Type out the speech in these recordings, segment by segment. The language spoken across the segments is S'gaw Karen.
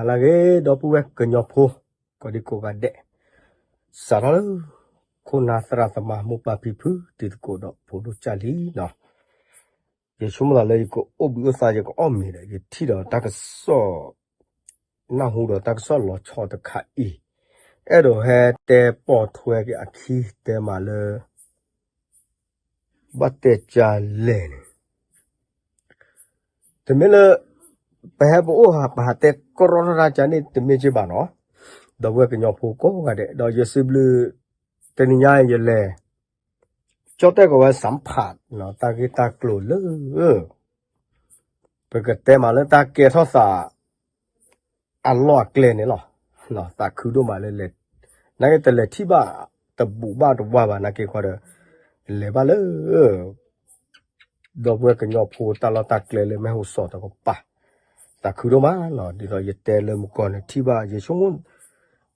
ဟါလၢအဂ့ၤ ဒီပုၢ်ဝဲၢ်ကညီဖိ ကိးဒံကိးဂၤဒဲး, စးထီၣ်လၢ ခိၣ်နၢ်သရၣ်သမါ မိၢ်ပၢ်ဖံဖု တံၤသကိးဒီးဖိဒိၣ်ကၢ်လံနီၤ, ယဆိကမိၣ်သးလၢယကအိၣ်ဘှံးအိၣ်သါ ယကအီၣ်မ့ၤဒီး ယထံၣ်ဒီးတၢ်ကစီၣ် နၢ်ဟူဒီးတၢ်ကစီၣ်လီၤဆီတခါအံၤ, အဲၣ်ဒိးဟဲတဲပိာ်ထွဲက့ၤအခံ တဲမးလၢ ဘၣ်တဲကၢ်လဲၣ်န့ၣ် တမ့ၢ်လၢ ပဟဲပအိၣ်ဟး ပဟးတဲကရီထီၣ်တၢ်ကၢ်န့ၣ် တမ့ၢ်က့ဘၣ်နီၤ, ဒီပုၢ်ဝဲၢ်ကညီဖိကိးဂၤဒဲး ဒီးယစံးဘျုး တနံၤညါယလဲၤ ကၠီၣ်တဲၣ်ကီးဝဲ စၣ်ဖး တၢ်ဂ့ၢ်တၢ်ကျိၤလၢ ပကတဲမးလၢတၢ်ကဲထီၣ်သး အလီၢ်အကျဲန့ၣ်လီၤ. သးခုဒိၣ်မးလၢလဲၤ နာ်က့တလဲၤထံၣ်ဘၣ် တဘူးဘၣ်တဝါဘၣ် နာ်က့ခီဒီး လဲၤဘၣ်လၢ ဒီပုၢ်ဝဲၢ်ကညီဖိတၢ်လီၢ်တၢ်ကျဲလၢမ့ၢ်ဟူးစီၤတကပၤ, သးခုဒိၣ်မးနီၤ, ဒ်သိးယတဲလၢမုၢ်ကီၢ်န့ၣ် ထံၣ်ဘၣ်ယဆိကမိၣ်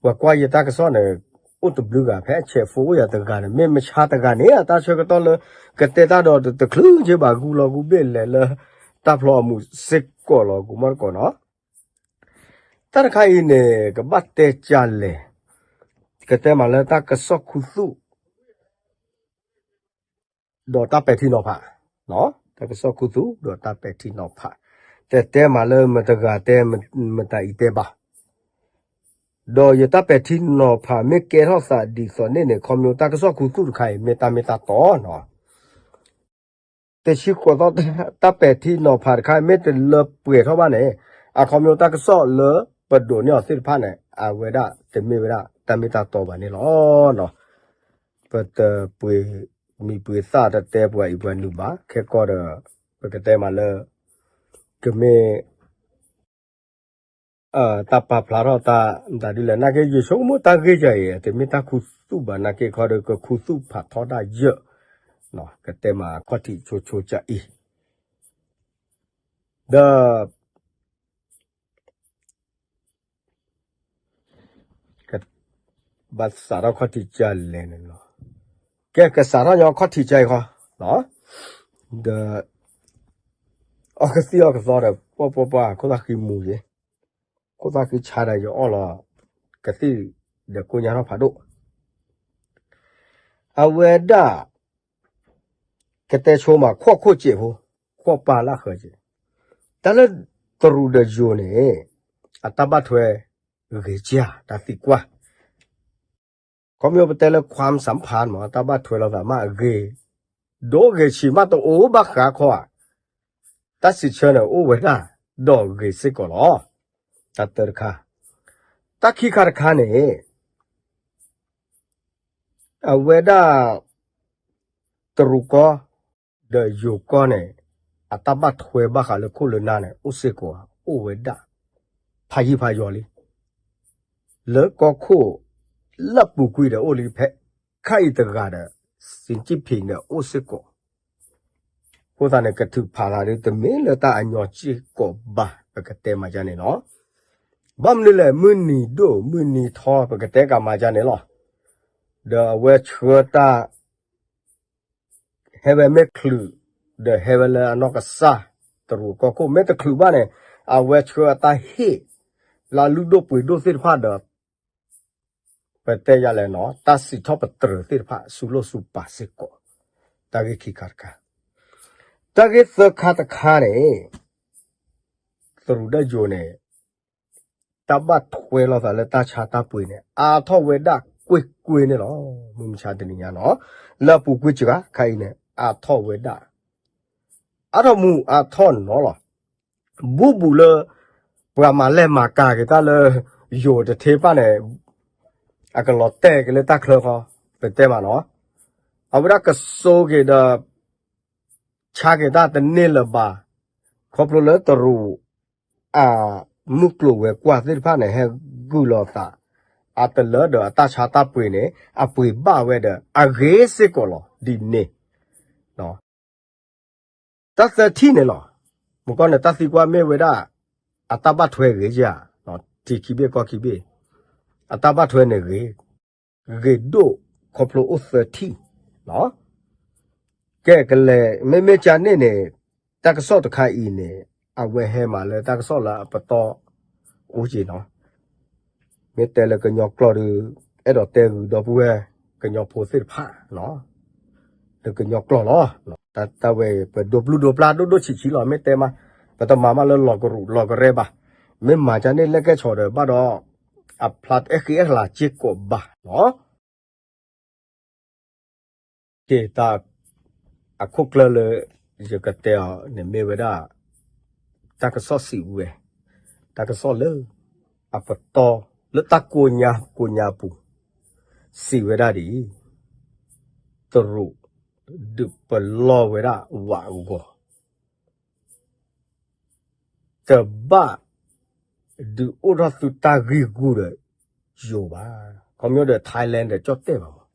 ပှၤကွၢ်ယတၢ်ကစီၣ်န့ၣ် အိၣ်တဘျုးဂၤ ဖဲအဆဲးဖိအိၣ်ယၤတဂၤန့ၣ် မ့ၢ်မဆါတဂၤန့ၣ် အတၢ်ဆၢကတီၢ်လၢ ကတဲတၢ်ဒီးတချုးက့ဘၣ် ဂုၢ်လီၤဂုၢ်ဘ့ၣ်လဲၤလၢ တၢ်ဖျီအမူးစ့ၢ်ကီးလီၤ ကိးမီၢ်တကိးနီၤ, တၢ်တခါအံၤန့ၣ် ကဘၣ်တဲကၢ်လဲၣ်, ကတဲမးလၢတၢ်ကစီၣ်ခူသူၣ် ဒီးတၢ်ပဲာ်ထံနီၤဖး, တၢ်ကစီၣ်ခူသူၣ်ဒီးတၢ်ပဲာ်ထံနီၤဖး, တတဲမးလၢမတဂၤတဲ မတၤအံၤတဲဘၣ်, ဒီးယတၢ်ပဲာ်ထံနီၤဖးမ့ၢ်ကဲထီၣ်သးဒ်သိးန့ၣ်န့ၣ် ခီဖျိတၢ်ကစီၣ်ခူသူၣ်တခါအံၤ မ့ၢ်တၢ်မ့ၢ်တၢ်တီနီၤ တဆံဃိးသီ တၢ်ပဲာ်ထံနီၤဖးတခါ မ့ၢ်တလၢပှဲၤထီၣ်ဘၣ်န့ၣ် အခီဖျိတၢ်ကစီၣ်လၢပဒိးန့ၢ်အီၤသ့ၣ်တဖၣ်န့ၣ် အဝဲဒၣ်တမ့ၢ်ဝဲဒၣ်တၢ်မ့ၢ်တၢ်တီဘၣ်န့ၣ်လီၤ. ပတပှ့ၤမံၤပှ့ၤသၣ် တတဲပှၤအံၤပှၤနုၤဘၣ် ခဲကီၢ်ဒီး ပကတဲမးလၢ ကမ့ၢ် တၢ်ပာ်ဖျါထီၣ်တၢ်မတၤဒ်လဲၣ် နာ်က့ယဆိကမိၣ်တၢ်ဂ့ၢ်ကၢ်အံၤ တမ့ၢ်တၢ်ခူသူၣ်ဘၣ် နာ်က့ခီဒီး ကခူသူၣ်ဖးထီဒၣ်ယၢၢ်, ကတဲမးခီၣ်ထံးဆိဆိကၢ်အံၤ, ဒီး ဘၣ်စးထီၣ်ခီၣ်ထံးကၢ်လဲၣ်န့ၣ်လီၤ, ကဲကစးထီၣ်ညီခီၣ်ထံးကၢ်အံၤဃီ, ဒီး အီၣ်ကသံၣ်အီၣ်ကသီဒီး ပှၤပှၤပှၤ ခိၣ်သၣ်ဃံမူၤယ့ၤ, ခိၣ်သၣ်ဃံဆါဒီးယအီၣ်လီၤ ကသံၣ်ဒီးကိၣ်ညါထီၣ်ဖးဒိၣ်, အဝဲဒၣ် ကတဲဆိမးခိၣ်ခိၣ်စဲးဖိ, ခိၣ်ပာ်လၢဃၢၤစဲး, တၢ်လၢတရူးဒီးယိၤန့ၣ် အတၢ်ဘၣ်ထွဲဂ့ၤကၢ်တၢ်သံကွၢ် ခီဖျိပတဲလၢ ความสัมพันธ์ မး တၢ်ဘၣ်ထွဲလိာ်သးမးအဂ့ၤ, ဒိၣ်ဂ့ၤဆံးမးတအိၣ်ဘၣ်ဃးခီဧါ, တၢ်စံးဆၢန့ၣ်အိၣ်ဝဲဒၣ်ဒီးဂ့ၤစ့ၢ်ကီးလီၤ. တၢ်တၢတခါ, တၢ်ခံခါတခါန့ၣ် အဝဲဒၣ် တရူးကီ ဒီးယိၤကီန့ၣ် အတၢ်ဘၣ်ထွဲဘၣ်ဃးလၢခိၣ်လၢနၢ်န့ၣ် အိၣ်စ့ၢ်ကီးဧါ, အိၣ်ဝဲဒၣ် ဖးယံာ်ဖးယီၤလံ လၢကီၢ်ခိၣ်လၢအပူၤကွံာ်ဒီးအိၣ်လံဖဲ ခါအံၤတဂၤဒီး စံကံၣ်ဖံးန့ၣ်အိၣ်စ့ၢ်ကီး, အဃိသတးန့ၣ် ကထုးဖးသးဒ်တမ့ၢ်လၢတၢ်အညီစ့ၢ်ကီးဘၣ် ပကတဲမးယါန့ၣ်လီၤ. ဘၣ်မနုၤလဲၣ် မုၢ်နံၤဒိၣ်မုၢ်နံၤထီ ပကတဲကးမးယါန့ၣ်လီၤ. ဒီးအဝဲဆှၢတၢ် ဟဲဝဲမ့ၢ်ချုး ဒီးဟဲဝဲလၢအနီၢ်ကစၢ် တရူးကီၢ်ခိၣ် မ့ၢ်တချုးဘၣ်န့ၣ် အဝဲဆှၢအတၢ်ဟ့ၣ် လၢအလုၢ်ဒိၣ်ပှ့ၤဒိၣ်သ့ၣ်တဖၣ်ဒီး ပတဲယါလဲၣ်နီၤ တၢ်စံးထီၣ်ပတြၢၤသ့ၣ်တဖၣ် ဆူၣ်လိၣ်ဆူၣ်ပၤစ့ၢ်ကီး, တၢ်ဂ့ၢ်ခံခါတခါ, တၢ်ဂ့ၢ်သၢခါတခါန့ၣ် တရူးဒီးယိၤန့ၣ် တၢ်ဘၣ်ထွဲလိာ်သးလၢတၢ်ဆါတၢ်ပှ့ၤန့ၣ် အါထီၣ်ဝဲဒၣ်ကွ့ၢ်ကွ့ၢ်န့ၣ်လီၤ. မုၢ်မဆါတနံၤညါနီၤ လၢအပူၤကွံာ်စှၤခါအံၤန့ၣ် အါထီၣ်ဝဲဒၣ် အါထီၣ်မူၤအါထီၣ်နီၤလီၤ. ဘူးဘူးလၢ ပှၤမၤလဲၢ်မၤကၤက့ၤတၢ်လၢ ယိၤတထ့ပၢ်န့ၣ် အကလီၤတဲာ်က့ၤလၢတၢ်ချၢဃီ ပတဲမးနီၤ အဝဲဒၣ်ကစိက့ၤဒီး ဆါက့ၤတၢ်တန့ၢ်လၢၤဘၣ်, ခီဖျိလၢတရူး အမုၢ်ကျိၤဝဲၤကွာ်သ့ၣ်တဖၣ်န့ၣ် ဟဲဂုာ်လိာ်သး အတလၢဒီးအတၢ်ဆါတၢ်ပှ့ၤန့ၣ် အပှ့ၤဘၣ်ဝဲဒီး အဂ့ၤစ့ၢ်ကီးလီၤ. ဒ်န့ၣ် တၢ်သၢထံၣ်န့ၣ်လီၤ. မုၢ်ကီၢ်န့ၣ် တၢ်သံကွၢ်မ့ၢ်ဝဲဒၣ် အတၢ်ဘၣ်ထွဲဂ့ၤဧါ, ထံခံဘ့ၣ်ကီၢ်ခံဘ့ၣ်, အတၢ်ဘၣ်ထွဲန့ၣ်ဂ့ၤ, ဂ့ၤဒိၣ်ခီဖျိအိၣ်သၢထံၣ်လီၤ. ကဲကလဲၤ မ့မ့ၢ်ကန့ၣ်န့ၣ် တၢ်ကစီၣ်တခါအံၤန့ၣ် အဝဲဟဲမးလၢတၢ်ကစီၣ်လၢအပတီၢ် အိၣ်က့ၤနီၤ. မ့ၢ်တဲလၢကညီကျိာ်ဒီး အဲၣ်ဒိးတဲဂုာ်ဒီပုၢ်ဝဲၢ် ကညီဖိသ့ၣ်တဖၣ်နီၤ, လၢကညီကျိာ်လီၤ. တၢ်ဝဲ ပဒိးဘျုးဒိးဘျၢ်ဒိၣ်ဒိၣ်ဆံးဆံးလီၤ. မ့ၢ်တဲမး ပတမၤမးလၢလီၤကရူၢ်လီၤကရဲဘၣ်. မ့ၢ်မၤကန့ၣ်လဲၣ်ကဲဆီၣ်ဒီး ဘၣ်ဒီး အဖျါတအဲၣ်ဃံအဲၣ်လၤစ့ၢ်ကီးဘၣ်နီၤ. က့ၤတၢ် အခိၣ်ကျၢၢ်လၢ ယကတဲအီၤန့ၣ်မ့ၢ်ဝဲဒၣ် တၢ်ကစီၣ်စံးဝဲ, တၢ်ကစီၣ်လၢ အပတီၢ်လၢတၢ်ကိးညါကိးညါအပူၤ စံးဝဲဒၣ်ဒ်အံၤ, တရူး ဒုးပလီၢ်ဝဲဒၣ်ဝးအဂီၢ် တဘၣ်ဒုးအိၣ်ထီၣ်သုတၢ်ဂံၢ်ဂူာ်ဒီးယိၤဘၣ်. ခီဖျိဒီး Thailand ဒီးကၠီၣ်တဲၣ်ဘၣ်မး,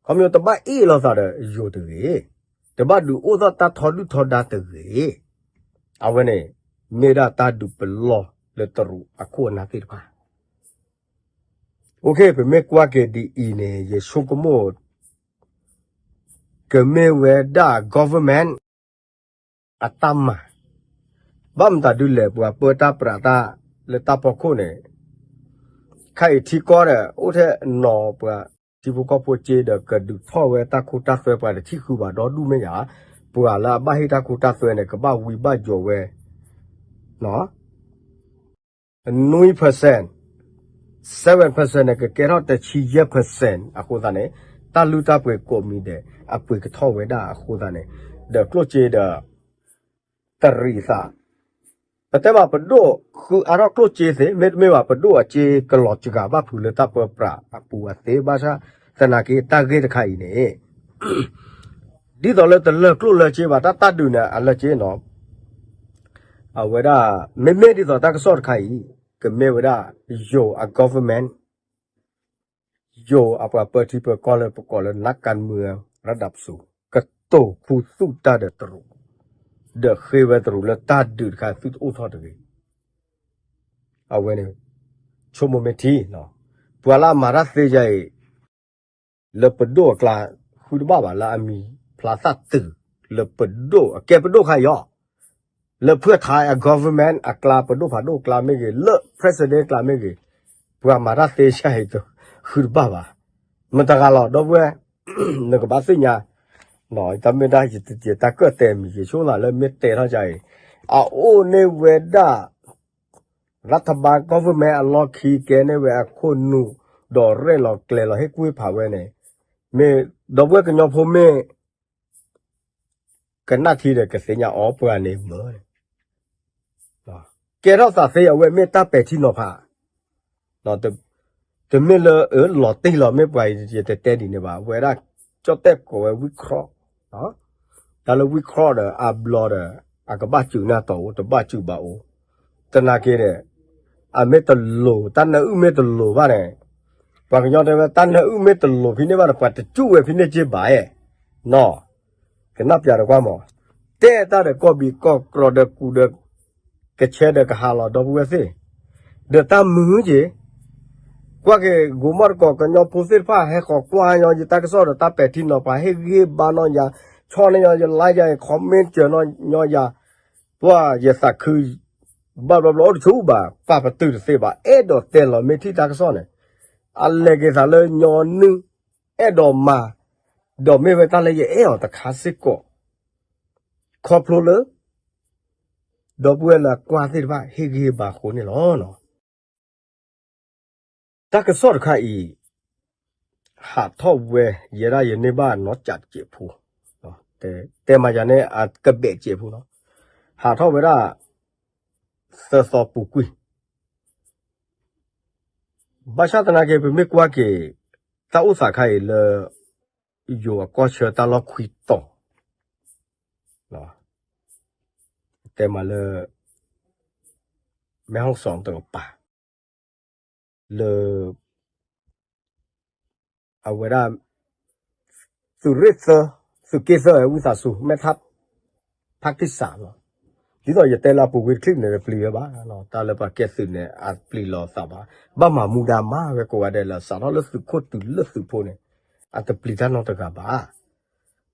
ခီဖျိတဘၣ်အ့ၣ်လိာ်သးဒီးယိၤတဂ့ၤ, တဘၣ်ဒုးအိၣ်ထီၣ်တၢ်ထီဒုၣ်ထီဒါတဂ့ၤ. အဝဲန့ၣ် မ့ၢ်ဒၣ်တၢ်ဒုးပလီၢ်လၢတရူးအခိၣ်အနၢ်သ့ၣ်တဖၣ်. အိၣ်ခ့ ပမ့ၢ်ကွၢ်က့ၤဒ်အံၤန့ၣ် ယဆိကမိၣ် ကမ့ၢ်ဝဲဒၣ် government အတၢ်မၤ, ဘၣ်မတၤဒုးလဲၣ် ပှၤပၢတၢ်ပြးတၢ်လၢတၢ်ဖီခိၣ်န့ၣ်, ခဲအံၤထံကီၢ်ဒီး အိၣ်ထဲနီၤပှၤထံဖိကီၢ်ဖိစ့ဒီး ကဒုးထီၣ်ဝဲတၢ်ခိတၢ်သွဲ ပှၤတထံၣ်ဃုာ်ဘၣ်ဒီဒူၣ်မ့ၢ်ယၤ, ပှၤလၢအဘၣ်ဟ့ၣ်တၢ်ခိတၢ်သွဲန့ၣ် ကဘၣ်ဝံဘၣ်ယိၤဝဲ နွံ percent, seven percent န့ၣ် ကကဲထီၣ်တဆံယဲၢ် percent အဃိသတးန့ၣ်, တၢ်လုၢ်တၢ်ပှ့ၤကိးမံၤဒဲး အပှ့ၤကထီၣ်ဝဲဒၣ်အဃိသတးန့ၣ်, ဒီးကျိၣ်စ့ဒီး တရံးသး, ပတဲဘၣ်ပဒိၣ်ဃုအါထီၣ်ကျိၣ်စ့သ့, မ့တမ့ၢ်ဘၣ် ပဒိၣ်အစ့ကလီၤစှၤဘၣ်ဖုးလၢတၢ်ပၢပြးအပူၤအသ့ ဘၣ်ဆၣ် သနာ်က့တၢ်ဂ့ၢ်တခါအံၤန့ၣ် ဒ်သိးလၢတလၢကျိၣ်လၢစ့ဘၣ် တၢ်တၢ်ဒုးန့ၣ် အလၢစ့နီၤ. အဝဲဒၣ် မ့မ့ၢ်ဒ်သိးတၢ်ကစီၣ်တခါအံၤ ကမ့ၢ်ဝဲဒၣ် ယိၤအ government, ယိၤအပှၤပၢထံပၢကီၢ်လၢပကိးလၢ นักการเมืองระดับสูง ကတိၤခူသူၣ်တၢ်ဒီးတရူး, ဒီးဃ့ဝဲတရူးလၢတၢ်ဒုးတခါသုတအိၣ်ထီၣ်တဂ့ၤ. အဝဲန့ၣ် ဆိကမိၣ်မ့ၢ်ထံ, ပှၤလၢအမၤတၢ်သ့ယၤအံၤ လၢပဒိၣ်အကျါ ဃုတဘၣ်ဘၣ် လၢအမံၤဖျါသၣ်တုၤ လၢပဒိၣ်အကဲပဒိၣ်ခါအံၤအီၤ, လၢဖုၣ်ထါအ government အကျါ ပဒိၣ်ဖးဒိၣ်အကျါမ့ၢ်ဂ့ၤ လၢ president အကျါမ့ၢ်ဂ့ၤ, ပှၤမၤတၢ်သ့စ့အံၤ ဃုတဘၣ်ဘၣ်. မတၤတဂၤလီၤ ဒီပုၢ်ဝဲၢ်, နကဘၣ်သ့ၣ်ညါ, တၢ်မ့ၢ်တၢ်ယတၢ်ကၢၣ်တဲမံၤ ယဆိကမိၣ်သးလၢမ့ၢ်တဲထီၣ်ကါအံၤ, အအိၣ်န့ၢ်ဝဲဒၣ် รัฐบาล government အလီၢ်ခံ ကဲန့ၢ်ဝဲအခိၣ်နူာ် ဒီးရဲၣ်လီၤကျဲၤလီၤဟ့ၣ်ကူၣ်ဟ့ၣ်ဖးဝဲန့ၣ်, မ့ၢ် ဒီပုၢ်ဝဲၢ်ကညီဖိမ့ၢ် ကနၣ်ထံဒီးကသ့ၣ်ညါအီၤပှၤန့ၣ်မ့ၢ် ကဲထီၣ်သးသ့အဝဲမ့ၢ်တၢ်ပဲာ်ထံနီၤဖး, တမ့ၢ်လၢအၢလီၤတံၢ်လီၤ မ့ၢ်ပှၤယတတဲဒ်န့ၣ်ဘၣ် ဝဲဒၣ် ကၠီၣ်တဲၣ်ကိးဝဲ ဝံခီ, တၢ်လၢ ဝံခီ ဒီးအဘျီဒီး အကဘၣ်စူၢ်နာ်တီၢ်အိၣ် တဘၣ်စူၢ်ဘၣ်အိၣ်, သနာ်က့ဒီး အမ့ၢ်တလိၤ တၢ်နၢအုၣ်မ့ၢ်တလိၤဘၣ်န့ၣ်, ပှၤကညီတဲဝဲ တၢ်နၢအုၣ်မ့ၢ်တလိၤဖဲန့ၣ်ဘၣ်ဒီး ပှၤတစူၢ်ဝဲဖဲန့ၣ်က့ဘၣ်အဲၣ်, နီၤ ကနၣ်ပျးဒီးကွၢ်မး, တဲတၢ်ဒီးကီၢ်ဘံၣ်ကီၢ်ကြီဒီးကူဒီး ကဆဲဒီးကဟးလီၤ ဒီပုၢ်ဝဲၢ်သ့ၣ်, ဒီးတၢ်မုာ်က့ၤ, ကွၢ်က့ၤ ဂိၤမီၣ်တကိး ကညီဖိသ့ၣ်တဖၣ် ဟဲဃီၤကွၢ်ညီယတၢ်ကစီၣ်ဒီး တၢ်ပဲာ်ထံနီၤဖး ဟ့ၣ်ဂံၢ်ဟ့ၣ်ဘါနီၢ်ယၤ, ဆီၣ်န့ၢ်ညီယ like ယၤ comment စၢၤညီယၤ, ပှၤယသးခု ဘၣ်ဘျီဘျီအိၣ်တဆူၣ်ဘၣ် ပာ်ပတုာ်တသ့ဘၣ် အဲၣ်ဒိးတဲလီၤမ့ၢ်ထံၣ်တၢ်ကစီၣ်န့ၣ်, အလဲၤက့ၤသးလၢညီနုၢ် အဲၣ်ဒိးမၤ, ဒီးမ့ၢ်ဝဲတၢ်လၢယအဲၣ်အီၤတခါစ့ၢ်ကီး, ခီဖျိလၢ ဒီပုၢ်ဝဲၢ်လၢအကွၢ်သ့ၣ်တဖၣ် ဟ့ၣ်ဂံၢ်ဟ့ၣ်ဘါအဃိန့ၣ်လီၤ. တၢ်ကစီၣ်တခါအံၤ ဟးထီၣ်ဝဲ ယဲဒၣ်ယန့ၢ်ဘၣ်နီၢ်ကးတစဲးဖိ, တဲမးယၤန့ၣ် အကဘဲးစဲးဖိလီၤ, ဟးထီၣ်ဝဲဒၣ် သၢသီပူၤကွံာ်, ဘၣ်ဆၣ်သနာ်က့ ပမ့ၢ်ကွၢ်က့ၤ တၢ်အိၣ်သးခါအံၤလၢ ယိၤအကီၢ်ဆၢတၢ်လီၢ်ခွံတီၤ တဲမးလၢ မဲၢ်ဟီၣ်စီၣ်တကပၤ လၢ အဝဲဒၣ် သုးရ့ၣ်သၢ, သုးက့သၢ ဝံသးစူၤ မဲထး ဖးကံၢ်စးလီၤ. ဒ်သိးယတဲလၢအပူၤကွံာ်တချံၣ်န့ၣ် ပျံၤဝဲဘၣ်, တၢ်လၢပှၤကဲသုးန့ၣ် အပျံၤလီၤသးဘၣ်, ဘၣ်မၤမူဒါမၤဝဲကိးဂၤဒဲးလၢ စးထီၣ်လၢသုးခိၣ်တုၤလၢသုးဖိန့ၣ် အတပျံၤတၢ်နီတဂၤဘၣ်.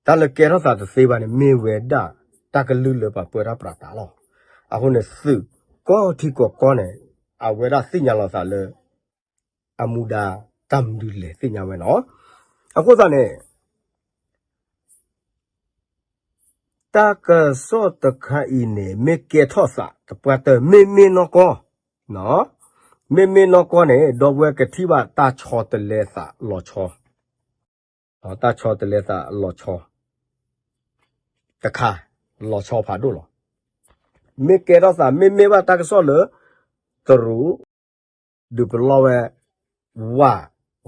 တၢ်လၢကဲထီၣ်သးတသ့ဘၣ်န့ၣ် မ့ၢ်ဝဲဒၣ် တၢ်ကလုၢ်လၢပှၤပၢတၢ်ပြးတၢ်လီၤ. အဃိန့ၣ် သုးကီၢ်ထံကီၢ်ကီၢ်န့ၣ် အဝဲဒၣ်သ့ၣ်ညါလီၤသးလၢ အမူဒါတၢ်မနုၤလဲၣ်သ့ၣ်ညါဝဲနီၤ. အဃိသတးန့ၣ် တၢ်ကစီၣ်တခါအံၤန့ၣ် မ့ၢ်ကဲထီၣ်သးတပှၢ်တၢၢ် မ့မ့ၢ်နီၢ်ကီၢ်, မ့မ့ၢ်နီၢ်ကီၢ်န့ၣ် ဒီပုၢ်ဝဲၢ်ကထံၣ်ဘၣ်တၢ်ဆီတလဲသးလီၤဆီ, တၢ်ဆီတလဲသးလီၤဆီ တခါ လီၤဆီဖးဒိၣ်လီၤ. မ့ၢ်ကဲထီၣ်သး မ့မ့ၢ်ဘၣ်တၢ်ကစီၣ်လၢ တရူး ဒုးပလီၢ်ဝဲ ဝၣ်,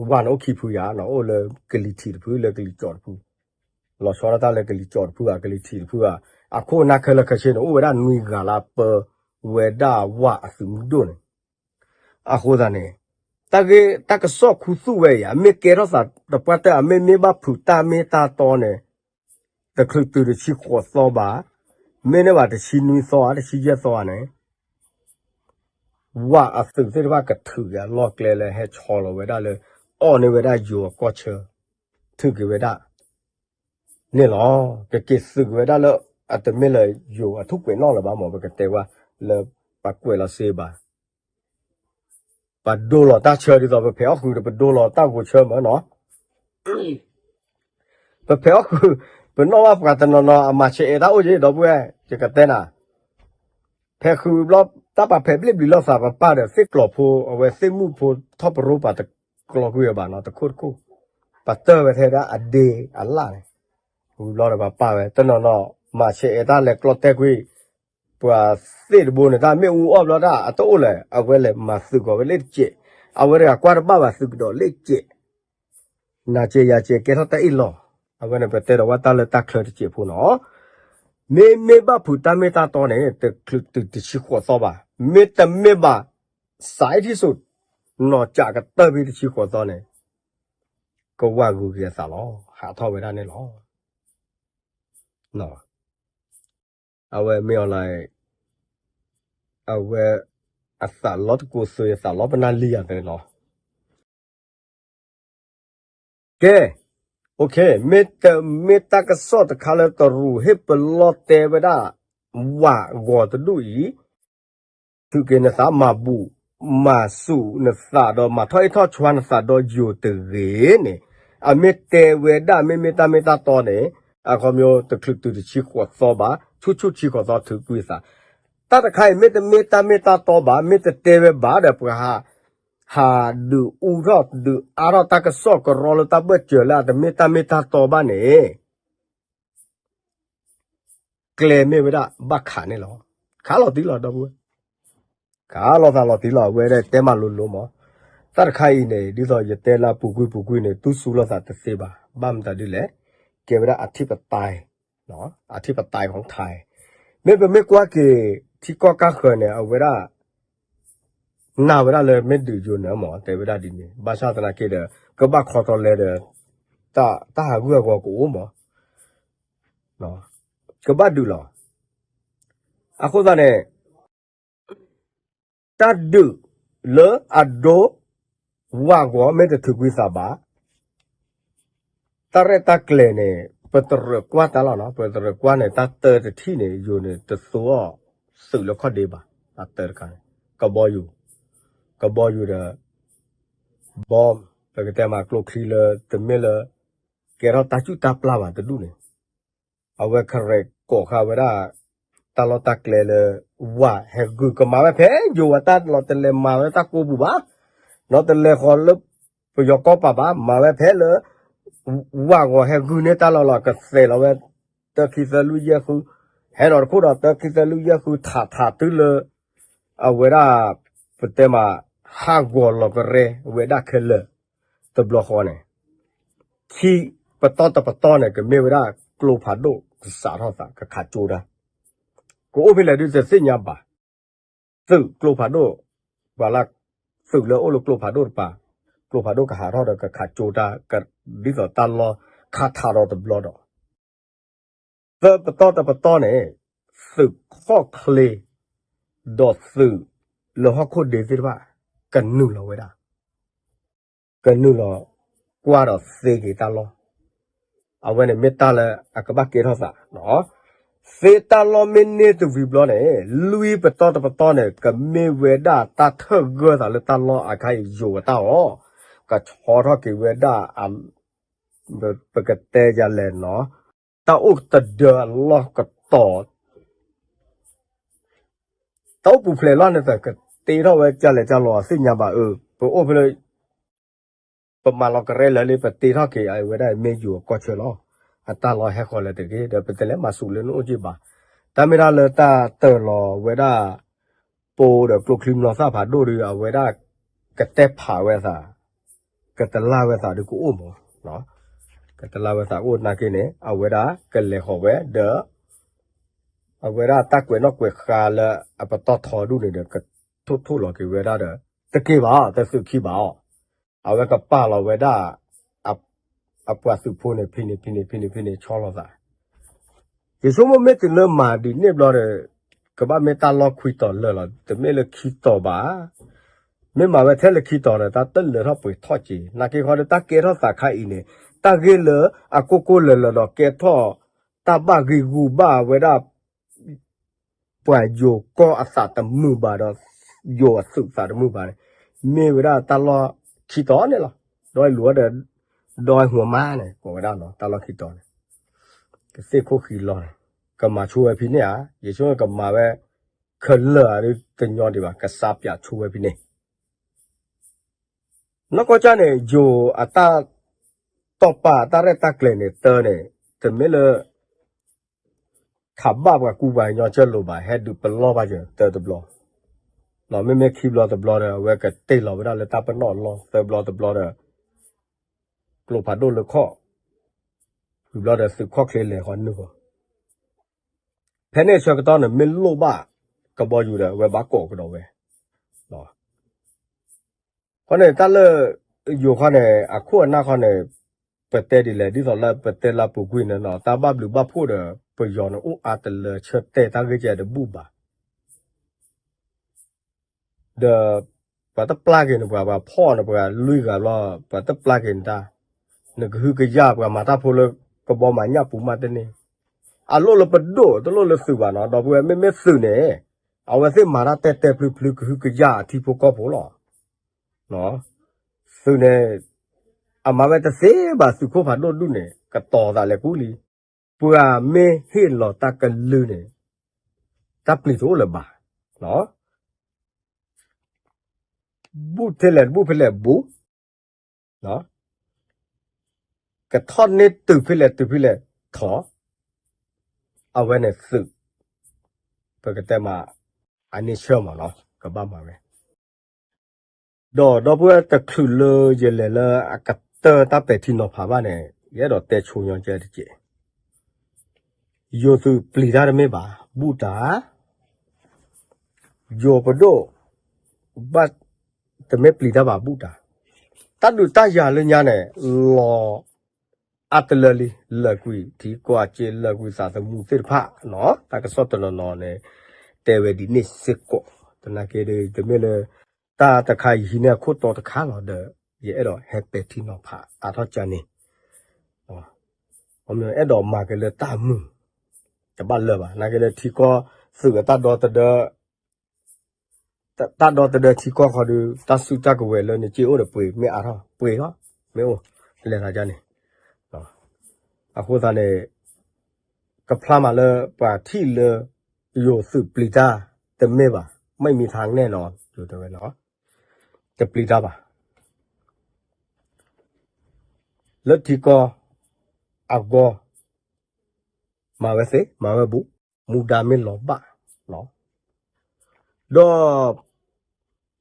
ဝၣ်န့ၣ်အိၣ်ခံဖုယၤနီၤ, အိၣ်လၢကလံၤထံးတဖု လၢကလံၤကၠီတဖု, လီၤဆီဒၣ်တၢ်လၢကလံၤကၠီတဖုဧါ ကလံၤထံးတဖုဧါ, အခိၣ်အနၢ်ခဲလၢာ်ခဲဆ့န့ၣ် အိၣ်ဝဲဒၣ်နွံဂၤလၢပၢဝဲဒၣ်ဝၣ်အသုးမုၢ်ဒိၣ်န့ၣ် အဃိသတးန့ၣ် တၢ်ဂ့ၢ်တၢ်ကစီၣ်ခူသူၣ်ဝဲအံၤ မ့ၢ်ကဲထီၣ်သးတပှၢ်တၢၢ် အမ့မ့ၢ်ဘၣ်ဖုးတၢ်မ့ၢ်တၢ်တီန့ၣ် တချုးတုၤတဆံဃိးသီဘၣ်, မ့ၢ်န့ၢ်ဘၣ်တဆံနွံသီဧါ တဆံယဲၢ်သီဧါန့ၣ် ဝၣ်အသုးသ့ၣ်တဖၣ်ကထုးက့ၤအလီၢ်ကျဲလၢဟဲဆီလီၤဝဲဒၣ်လၢ အီၣ်န့ၢ်ဝဲဒၣ်ယိၤအကီၢ်ဆၢ ထုးက့ၤဝဲဒၣ် န့ၣ်လီၤ. ကက့ၤသုးက့ၤဝဲဒၣ်လၢ အတမ့ၢ်လၢယိၤအထူၣ်ကွဲးနီၣ်လၢၤဘၣ်မး ပကတဲဝဲလၢ ပှၤကွဲးလီၤစ့ဘၣ် ပဒိလီၤတၢ်ဆၢဒ်သိး ပဖဲးအီၣ်ဃုာ်ဒီး ပဒိလီၤတၢ်ဂိၤဆၢမးနီၤ. ပဖဲးအီၣ်ဃုာ် ပနီၣ်ဘၣ်ပှၤတနီၤနီၤ အမၤဆဲးအဲးတၢ်အိၣ်က့ၤ ဒီပုၢ်ဝဲၢ် ယကတဲနၤ ဖဲးဃုာ်ဘျီ တၢ်ပာ်ဖဲးဘျ့ၣ်ဘျံၤလိာ်သး ပပာ်ဒီးသ့ၣ်ကျီၤဖိ အဝဲသ့ၣ်မုၣ်ဖိထီၣ်ပရိပာ်တကျီကွံာ်ဝဲဘၣ်နီၤ တခိၣ်တခိၣ် ပာ်တၢၢ်ဝဲထဲဒၣ်အဒ့အလၣ်န့ၣ် ဝံၤဘျီဒီးပပာ်ဝဲ တနီၤနီၤ မၤဆဲးအဲးတၢ်လဲၤကျီတဲာ်ကွံာ် ပှၤသ့ၣ်တဘိန့ၣ် တၢ်မ့ၣ်အူအီၣ်ဘျီတၢ်အတအိၣ်လဲၣ် အဝဲလဲၤမၤသုးကီၤဝဲလ့ၣ်တစဲး အဝဲတဂၤကွၢ်တဘၣ်ဘၣ်သုးကဒီးလ့ၣ်တစဲး နၤစဲးယၤစဲးကဲထီၣ်တၢ်အ့ၣ်လိာ် အဝဲန့ၣ်ပတဲဒီးဝဲတၢ်လၢတၢ်ချၢတစဲးဖိနီၤ မ့မ့ၢ်ဘၣ်ဖုးတၢ်မ့ၢ်တၢ်တီန့ၣ် တချုးတုၤတဆံဃိးသီဘၣ် မ့တမ့ၢ်ဘၣ် စးအ့ၣ်ထံၣ်စိး နီၢ်ကးကတၢၢ်ဖဲတဆံဃိးသီန့ၣ် ကဝၢ်ဂုၤက့ၤအသးလီၤ ဟးထီၣ်ဝဲဒၣ်န့ၣ်လီၤ အဝဲမ့ၢ်အီၤလၢ အဝဲ အသးလီတကိးသွဲ အသးလီပနၢ်လံယၤသ့လီၤ ကဲ မ့တမ့ၢ်တၢ်ကစီၣ်တခါလၢတရူးဟ့ၣ်ပလီၢ်တဲဝဲဒၣ် ဝၣ်ဂီၤတဒူၣ်အံၤ ထုးက့ၤနသးမၤဘူၣ် မၤစူၣ်နသးဒီးမၤထီၣ်အ့ၣ်ထီၣ်ဆွါနသးဒီးယိၤတဂ့ၤန့ၣ် အမ့ၢ်တဲဝဲဒၣ်မ့မ့ၢ်တၢ်မ့ၢ်တၢ်တီန့ၣ် အခီပညီတချုးတုၤတဆံဃိးသီဘၣ် ဆူၣ်ဆူၣ်ဆံဃိးသီထုးကွံာ်သး တၢ်တခါအံၤမ့တမ့ၢ်တၢ်မ့ၢ်တၢ်တီဘၣ် မ့ၢ်တတဲဝဲဘၣ်ဒီးပှၤဟး ဟးဒုးအူထီၣ်ဒုးအါထီၣ်တၢ်ကစီၣ်ကရီလၢတၢ်ဘၢၣ်စၢၤလၢအတမ့ၢ်တၢ်မ့ၢ်တၢ်တီဘၣ်န့ၣ် ကျဲမ့ၢ်ဝဲဒၣ်ဘၣ်ခးန့ၣ်လီၤ. ခးလီၤတံၢ်လီၤ ဒီပုၢ်ဝဲၢ်, ခးလီၤသးလီၤတံၢ်လီၤ အဝဲဒၣ်တဲမၤလိၤလိၤမး, တၢ်တခါအံၤန့ၣ် ဒ်သိးယတဲလၢအပူၤကွံာ်ပူၤကွံာ်န့ၣ် တူၢ်စူၤလိာ်သးတသ့ဘၣ်. ဘၣ်မတၤဒ်လဲၣ်, ကဲဝဲဒၣ်အထံပတၢၢ်, အထံပတၢၢ် ของไทย, မ့ၢ်ပမ့ၢ်ကွၢ်က့ၤ ထံကီၢ်ကၢ်ဃၢၤန့ၣ် အဝဲဒၣ် နာ်ဝဲဒၣ်လၢမ့ၢ်ဒုးယိၤန့ၣ်မး တဲဝဲဒၣ်ဒ်န့ၣ်, ဘၣ်ဆၣ်သနာ်က့ဒီး ကဘၣ်ခီထီလဲဒီး တၢ်ဟးဂူာ်ဟးဂီၤကအိၣ်မး, ကဘၣ်ဒုးလီၤ. အဃိသတးန့ၣ် တၢ်ဒုးလၢအဒိ ဝၢ်ဂီၤမ့ၢ်တထုးကွံာ်သးဘၣ် တၢ်ရဲၣ်တၢ်ကျဲၤန့ၣ် ပတရၢၣ်ကွၢ်တၢ်လီၤနီၤ, ပတရၢၣ်ကွၢ်န့ၣ် တၢ်တၢတထံၣ်န့ၣ် ယိၤန့ၣ် တသိအီၣ်သုးလၢခီၣ်ဒ့ဘၣ်, တၢ်တၢတခါန့ၣ် ကဘီယူၤ, ကဘီယူၤဒီး bomb ပကတဲမးကျိချံလၢ တမ့ၢ်လၢ ကဲထီၣ်တၢ်စုၣ်တၢ်ပျၢ်ဘၣ်တဒူၣ်န့ၣ် အဝဲကရဲးကိးဃာ်ဝဲဒၣ် တၢ်လီၢ်တၢ်ကျဲလၢ ဝၢ်ဟဲဂုာ်ကမၤဝဲဖဲ ယိၤဝဲတၢ်လီၢ်တလဲၤမၤဝဲတၢ်ကိးပူၤဘၣ်, ဒီးတလဲၤဃီၤလၢ ပယီၤကီၢ်ပၤဘၣ်, မၤဝဲဖဲလၢ ဝၢ်ဂီၤဟဲဂုာ်န့ၢ်တၢ်လီၢ်လီၤ, ကသဲးလီၤဝဲ တၢခံသၢလွံၢ်ယဲၢ်ဃု, ဟဲဒီးတခိၣ်ဒီးတၢခံသၢလွံၢ်ယဲၢ်ဃု ထးထးတုၤလၢ အဝဲဒၣ် ပတဲမး ဟးဂီၤလီၤကရဲဝဲဒၣ်ခဲလၢာ် တဘျီဃီန့ၣ် ခံပတီၢ်တပတီၢ်န့ၣ် ကမ့ၢ်ဝဲဒၣ်ကျိဖးဒိၣ်ကစးထီၣ်သး ကခးကၠိတၢ်, ကအိၣ်ဖဲလဲၣ်ဒုးတသ့ၣ်ညါဘၣ်, သုးကျိဖးဒိၣ်, ပှၤလၢ သုးလၢအိၣ်လၢကျိဖးဒိၣ်တပၤ, ကျိဖးဒိၣ်ကဟးထီၣ်ဒီးကခးကၠိတၢ် ဒ်သိးတၢ်လီၢ်ခးထးဒီးတဘျီဒီး သၢပတီၢ်တပတီၢ်န့ၣ် သုးခီၣ်ချ့ ဒီးသုးလၢဟီၣ်ခိၣ်ဒ့သ့ၣ်တဖၣ် ကနုာ်လီၤဝဲဒၣ်, ကနုာ်လီၤကွၢ်ဒီးသ့က့ၤတၢ်လီၢ်, အဝဲန့ၣ်မ့ၢ်တၢ်လၢအကဘၣ်ကဲထီၣ်သး, သ့တၢ်လီၢ်မ့ၢ်န့ၢ်တဝံၤဘျီန့ၣ် လွံၢ်ပတီၢ်တပတီၢ်န့ၣ် ကမ့ၢ်ဝဲဒၣ်တၢ်ထၢၣ်ဂၢၢ်သးလၢတၢ်လီၢ်အခါအံၤ ယိၤအတၢ်အီၣ်, ကဆီထီၣ်က့ၤဝဲဒၣ် ပကတဲယၤလဲၣ်နီၤ, တၢ်အိၣ်တဒၢအလီၢ်ကတီၤ တၢ်အိၣ်ပူၤဖျဲးလီၤန့ၣ် ကတ့ထီၣ်ဝဲကလဲၤကလီၤအသ့ၣ်ညါဘၣ်အၢ, ပအိၣ်ဖဲလၢ ပမၤလီၤကရဲလၢာ်လံ ပတ့ထီၣ်က့ၤအဝဲဒၣ်မ့ၢ်ယိၤအကီၢ်ဆၢလီၤ. အတၢ်လီၢ်ဟဲဃီၤလၢာ်တဂ့ၤ ဒီးပတလဲၤမၤဆူၣ်လၢနအိၣ်က့ဘၣ်. တၢ်မ့ၢ်တၢ်လၢတၢ်တၢၢ်လီၤဝဲဒၣ် ပိဒီးကျိချံမျိာ်သၣ်ဖးဒိၣ်ဒီး အဝဲဒၣ်ကတဲဖးဝဲသး ကတလၢ်ဝဲသးဒုးကအိၣ်မး, ကတလၢ်ဝဲသးအိၣ်နာ်က့န့ၣ် အဝဲဒၣ်ကလဲၤဃီၤဝဲဒီး အဝဲဒၣ်တၢ်ကွဲးနီၣ်ကွဲးဃါလၢအပတီၢ်ထီဒူၣ်န့ၣ်ဒီး ကထိၣ်ထိၣ်လီၤက့ၤဝဲဒၣ်ဒီး တက့ၤဘၣ်အီၤ တသုးခံဘၣ်အီၤ, အဝဲကပာ်လီၤဝဲဒၣ် အပှၤသုးဖိန့ၣ် ဖဲန့ၣ်ဖဲန့ၣ်ဖဲန့ၣ်ဖဲန့ၣ်ဆီလီၤသး, ယဆိကမိၣ်မ့ၢ်တုၤလၢမၤဒ်န့ၣ်ဘျီဒီး ကဘၣ်မ့ၢ်တၢ်လီၢ်ခွံတီၤလၢာ်လီၤ တမ့ၢ်လၢခံတီၤဘၣ် မ့ၢ်မၤဝဲထဲလၢခံတီၤဒီး တၢ်တလၢထီၣ်ပှဲၤထီၣ်က့ၤ နာ်က့ဃီဒီးတၢ်ကဲထီၣ်သးခါအံၤန့ၣ် တၢ်ဂ့ၢ်လၢအကိၢ်ကိၢ်လၢာ်လၢာ်ဒီးကဲထီၣ် တၢ်ဘၣ်ဂံၢ်ဂူာ်ဘၣ်ဝဲဒၣ် ပှၤယိၤကီၢ်အသးတမုာ်ဘၣ်ဒီး ယိၤအသုးသးတမုာ်ဘၣ်န့ၣ် မ့ၢ်ဝဲဒၣ်တၢ်လီၢ်ခံတီၤန့ၣ်လီၤ. ဒီးလူၤဝဲဒီး ဒီဟိမါန့ၣ် ကိးဝဲဒၣ်နီၤ တၢ်လီၢ်ခံတီၤန့ၣ် ကသ့ၣ်ခိၣ်ဃံလီၤန့ၣ် ကမၤဆိဝဲဖဲန့ၣ်ဧါ, ယဆိကမိၣ်ကမၤဝဲ ခဲလၢာ်ဧါ တညီဒံးဘၣ် ကစးပၠးဆိဝဲဖဲန့ၣ် နီၢ်ကီၢ်ကၢ်န့ၣ် ယိၤအတၢ်တီၢ်ပာ်တၢ်ရဲၣ်တၢ်ကျဲၤန့ၣ် တၢ်န့ၣ် တမ့ၢ်လၢ ခးဘၣ်ပှၤကူပှၤကညီကၢၢ်လိာ်ဘၣ် ဟဲဒုးပလီၢ်ဘၣ်ယတၢ်တဘျီ, မ့မ့ၢ်ခံဘျီတဘျီဒီး အဝဲကတ့ၢ်လီၤဝဲဒၣ်လၢတၢ်ပနီၣ်အလီၢ် သၢဘျီတဘျီဒီး ကျိဖးဒိၣ်လၢခီၣ်, ဝံၤဘျီဒီးသုးခီၣ်ချ့လဲၤဃီနုာ်ဃီ ဖဲန့ၣ်ဆၢကတီၢ်န့ၣ် မ့ၢ်လိၣ်ဘၣ်ကဘီယူၤဒီး အဝဲဘၣ်ကိးကဒီးဝဲ ဃီန့ၣ် တၢ်လၢ ယိၤဃီန့ၣ် အခိၣ်အနၢ်ဃီန့ၣ် ပတဲဒ်လဲၣ် ဒ်သိးလၢပတဲလၢပူၤကွံာ်န့ၣ်နီၤ တၢ်ဘၣ်ဘျုးဘၣ်ဖှိၣ်ဒီး ပယီၤန့ၣ်အိၣ်အါတလၢဆၢတဲာ်တၢ်ဂ့ၢ်ကဲတဘူၣ်ဘၣ် ဒီး ပှၤတပျၢ်က့ၤန့ၣ် ပှၤပှၤဖီၣ်န့ၣ် ပှၤလွံၢ်ဂၤဘျီ ပှၤတပျၢ်က့ၤန့ၣ်တၢ် နကဟုကယာ်ပှၤမၤတၢ်ဖိလၢ ကဘီမၤညၣ်ပူၤမးတန့ၢ် အလိၣ်လၢပဒိၣ် တလိၣ်လၢသုးဘၣ်နီၤ ဒီပုၢ်ဝဲၢ် မ့မ့ၢ်သုးန့ၣ် အဝဲသ့ၣ်မၤတၢ်တဲတဲဖျုဖျု ကဟုကယာ်အထံဖိကီၢ်ဖိလီၤ သုးန့ၣ် အမၤဝဲတသ့ဘၣ် သုးခိၣ်ဖးဒိၣ်ဒူၣ်န့ၣ် ကတီၤသးလဲၤကူလံ ပှၤမ့ၢ်ဟ့ၣ်လီၤတၢ်ကလုၢ်န့ၣ် တၢ်ပျံၤတအိၣ်လၢၤဘၣ် ဘူၣ်ထဲလဲၣ်တဘူၣ်ဖဲလဲၣ်ဘူၣ် ကထီၣ်န့ၢ်တုၤဖဲလဲၣ်တုၤဖဲလဲၣ်ထီၣ် အဝဲန့ၣ်သုး ပကတဲမး အန့ဆၢမးနီၤ ကဘၣ်မၤဝဲ ဒီးဒီပုၢ်ဝဲၢ်တချုးလၢယလဲၤလၢ အကတၢၢ်တၢ်ပဲာ်ထံနီၤဖးဘၣ်န့ၣ် ယအဲၣ်ဒိးတဲဆိညီကဲတက့ၢ် ယိၤသုးပျံၤတၢ်တမ့ၢ်ဘၣ် ဘူၣ်တၢ် ယိၤပဒိၣ် ဘၣ် တမ့ၢ်ပျံၤတၢ်ဘၣ်ဘူၣ်တၢ် တၢ်ဒုးတၢ်ယၤလၢညါန့ၣ် လီၤ အါတလၢလံ လၢာ်ကွံာ်ထံကီၢ်အစ့ လၢာ်ကွံာ်သးသမူသ့ၣ်တဖၣ်နီၤ တၢ်ကစီၣ်တနီၤနီၤန့ၣ် တဲဝဲဒ်န့ၣ်စ့ၢ်ကီး သနာ်က့ဒီး တမ့ၢ်လၢ တၢ်တခါယဟံးန့ၢ်အခိၣ်တီတခါလီၤဒီး ယအဲၣ်ဒိးဟဲပဲာ်ထံနီၤဖးအါထီၣ်ကန့ၣ် အဲၣ်ဒိးမၤက့ၤလၢတၢ်မုာ် တဘၣ်လၢၤဘၣ် သနာ်က့လၢထံကီၢ်သုးအတၢ်ဒီသဒၢ တၢ်ဒီသဒၢထံကီၢ်ခီဒီး တၢ်စုတၢ်ကဝဲၤလၢနစ့အိၣ်ဒီးပှ့ၤမ့ၢ်အါထီၣ် ပှ့ၤထီၣ် မ့ၢ်အိၣ် လဲၤသးဒ်န့ၣ် အဃိသတးန့ၣ် ကဖျါမးလၢပှၤထံၣ်လၢ ယိၤသုးပျံၤတၢ်တမ့ၢ်ဘၣ် မ့ၢ်မံၤထါနဲၣ်နီၤ ယိၤတဲဝဲနီၤ တပျံၤတၢ်ဘၣ် လၢထံကီၢ်အဂီၢ် မၤဝဲသ့ မၤဝဲဘူး မူဒါမ့ၢ်လီၤဘၣ် ဒီး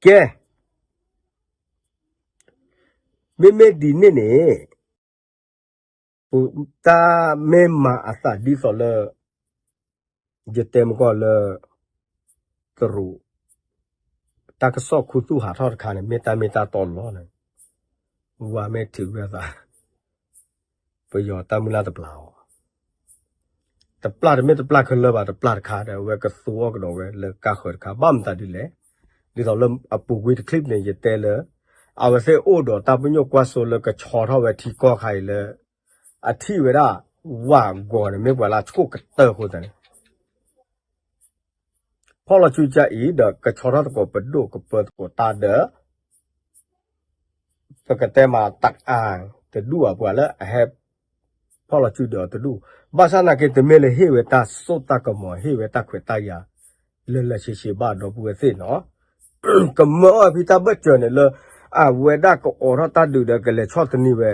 ကဲ မ့မ့ၢ်ဒ်န့ၣ်န့ၣ် တၢ်မ့ၢ်မၤအသးဒ်သိးလၢ ယတဲမကီၢ်လၢ တရူး တၢ်ကစီၣ်ခူသူၣ်ဟးထီၣ်တခါန့ၣ် မ့ၢ်တၢ်မ့ၢ်တၢ်တီလီၤန့ၣ် ဝၤမ့ၢ်ထုးဝဲအသး ပယီၤတၢ်မုၢ်လၢ်တပျၢ်အီၤ တပျၢ်တမ့ၢ်တပျၢ်ခဲလၢာ်ဘၣ် တပျၢ်တခါဒီး အဝဲကသူအီၤကဒီးဝဲလၢကါဃၢၤတခါ ဘၣ်မတၤဒ်လဲၣ် ဒ်သိးလၢအပူၤကွံာ်တချံးန့ၣ် ယတဲလၢ အဝဲသ့ၣ်အိၣ်ဒီးတၢ်ပညိၣ်ကွၢ်စိလၢကဆီထီၣ်ဝဲထံကီၢ်ခါအံၤလၢ အထံၣ်ဝဲဒၣ် ဝၤဂီၤန့ၣ် မ့ၢ်ပှၤလၢအဆိၣ်ကတၢၢ်အဃိသတးန့ၣ် ဖီၣ်လီၤစုကါအံၤဒီး ကဆီထီၣ်သကိးပဒိၣ်ကပၢသကိးတၢ်ဒီး ပကတဲမးတၢ်အါ တဒူၣ်အပှၤလၢအဟဲ ဖီၣ်လီၤစုဒီးအီၤတဒူၣ်, ဘၣ်ဆၣ်နာ်က့ တမ့ၢ်လၢဟ့ၣ်ဝဲတၢ်စိတၢ်ကမီၤ ဟ့ၣ်ဝဲတၢ်ခွဲးတၢ်ယာ် လၢလၢဆ့ဆ့ဘၣ်ဒီပုၢ်ဝဲၢ်သ့ၣ်နီၤ, ကမၢအီၣ်ဖံတၢ်ဘၢၣ်စၢၤန့ၣ်လၢ အဝဲဒၣ်ကအိးထီၣ်တၢ်ဒုးဒီးကလဲၤဆီၣ်သနံးဝဲ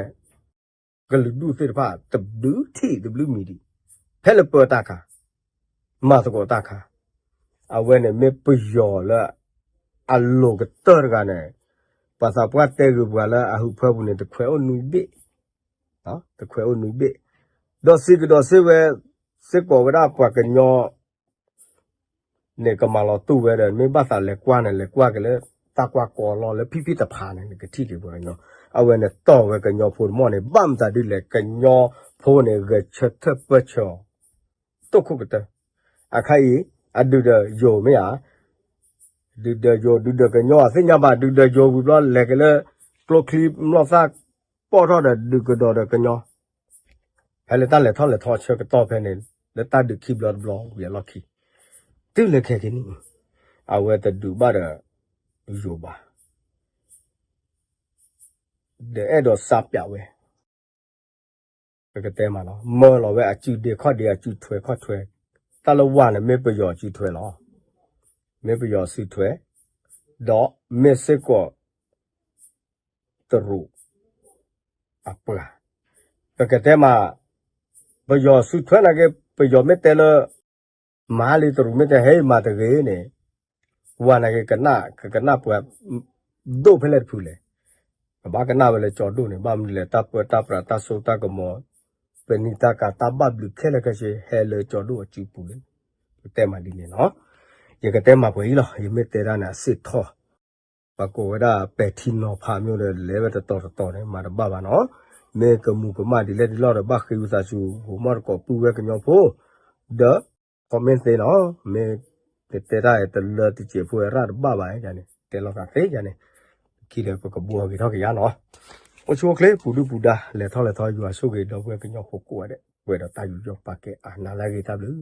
ကလုာ်ဒူၣ်သ့ၣ်တဖၣ် တဘျုးထံၣ်တဘျုးမံၤဒံး, ဖဲလၢပၢတၢ်ခါ, မၤသကိးတၢ်ခါ, အဝဲန့ၣ်မ့ၢ်ပယီၤလၢ အလိၤကတၢၢ်တဂၤန့ၣ်, ပှၤသးပှၢ်တဲဂ့ၤပှၤလၢအဟၢဖၢပူၤန့ၣ် တခွဲးအိၣ်နွံဘ့ၣ်, တခွဲးအိၣ်နွံဘ့ၣ်, ဒီးစံးကဒီးစ့ၢ်ဝဲ, စ့ၢ်ကီးဝဲဒၣ်ပှၤကညီ န့ၣ်ကမၤလီၤတူၢ်ဝဲဒီး မ့ၢ်ဘၣ်သးလဲၤကွၢ်န့ၣ် လဲၤကွၢ်က့ၤလၢ တၢ်ကွၢ်ကီလီၤလၢဖံဖံတဖၣ်န့ၣ် နကထံၣ်က့ၤပှၤကညီ, အဝဲန့ၣ်တီၢ်ဝဲကညီဖိတမီၢ်န့ၣ် ဘၣ်မတၤဒ်လဲၣ် ကညီဖိန့ၣ် ဂဲၤဆၢထၢၣ်ပၢၢ်ဆၢအီၤ တိၢ်ခိၣ်ကတၢၢ်, အခါအံၤ အဒုးဒီးယိၤမ့ၢ်ဧါ, ဒုးဒီးယိၤ ဒုးဒီးကညီအသ့ၣ်ညါဘၣ် ဒုးဒီးယိၤဝံၤဘျီလဲၤက့ၤလၢ ကျိချံမျိာ်သၣ် ပိာ်ထီၣ်ဒီးဒုးကဒီးဒီးကညီ ဖဲလၢတၢ်လဲၤထီၣ်လဲၤထီဆၢကတီၢ်ဖဲန့ၣ် လၢတၢ်ဒုးခံဘျီတဘျီဝံၤအလီၢ်ခံ, တုၤလၢခဲကနံၣ်အံၤ အဝဲတဒုးဘၣ်ဒီးယိၤဘၣ်, ဒီးအဲၣ်ဒိးစးပၠးဝဲ ပကတဲမးနီၤ မၢလီၤဝဲအစုဒ့ခီၣ်ဒ့ အစုထွဲခီၣ်ထွဲ, တၢ်လၢဝၤန့ၣ်မ့ၢ်ပယီၤအစုထွဲလီၤ, မ့ၢ်ပယီၤအစုထွဲ, ဒီးမ့ၢ်စ့ၢ်ကီး တရူး အပှၤ, ပကတဲမး ပယီၤစုထွဲနာ်က့ ပယီၤမ့ၢ်တဲလၢ မၤလံ တရူးမ့ၢ်တဲဟဲမၤတဂ့ၤန့ၣ်, ဝၤနာ်က့ ကနၣ် ကကနၣ်ပှၤ ဒိၣ်ဖဲလဲၣ်တဖုလဲၣ်, ကဘၣ်ကနၣ်ဝဲလၢကၠီဒိၣ်န့ၣ် ဘၣ်မနုၤလဲၣ် တၢ်ပၢတၢ်ပြးတၢ်စိတၢ်ကမီၤ ပနံာ်တၢ်ကၤတၢ်ဘၣ်ဘျုးခဲလၢာ်ခဲဆ့ ဟဲလၢကၠီဒိၣ်အစုပူၤလံ, ပတဲမးဒ်န့ၣ်လီၤ, ယကတဲမးပှဲၤအံၤလီၤ ယမ့ၢ်တဲဒၣ်န့ၣ် အစ့ၣ်ထီၣ် ပှၤကိးဝဲဒၣ်ပဲာ်ထံနီၤဖးမ့ၢ်ဒီး လဲၤဝဲတတီၤတတီၤန့ၣ် မၤတဘၣ်ဘၣ်နီၤ, မ့ၢ်ကမူးကမၣ်ဒ်လဲၣ်ဒ်လဲၣ်ဒီး ဘၣ်ဃ့ဝံသးစူၤ ဟိးမီၣ်တကိးပုၢ်ဝဲၢ်ကညီဖိ, ဒီး comment သ့နီၤ, မ့ၢ်တတဲတၢ်တလၢတစဲးဖိဝဲရၣ်တဘၣ်ဘၣ်န့ၣ် တဲလီၤသးသ့ယၤန့ၣ်, ခံဒီးပကဘှီဂ့ၤထီၣ်က့ၤယၤနီၤ, အိၣ်ဆူၣ်အိၣ်ချ့ ပူၤဒုၣ်ပူၤဒါ လဲၤထီၣ်လဲၤထီ ယွၤဆိၣ်ဂ့ၤဒီပုၢ်ဝဲၢ်ကညီဖိကိးဂၤဒဲး ပှဲၤဒီးတၢ်ယူးယီၣ်ပာ်ကဲအါ နၤလၢအဂ့ၤ တၢ်ဘျုး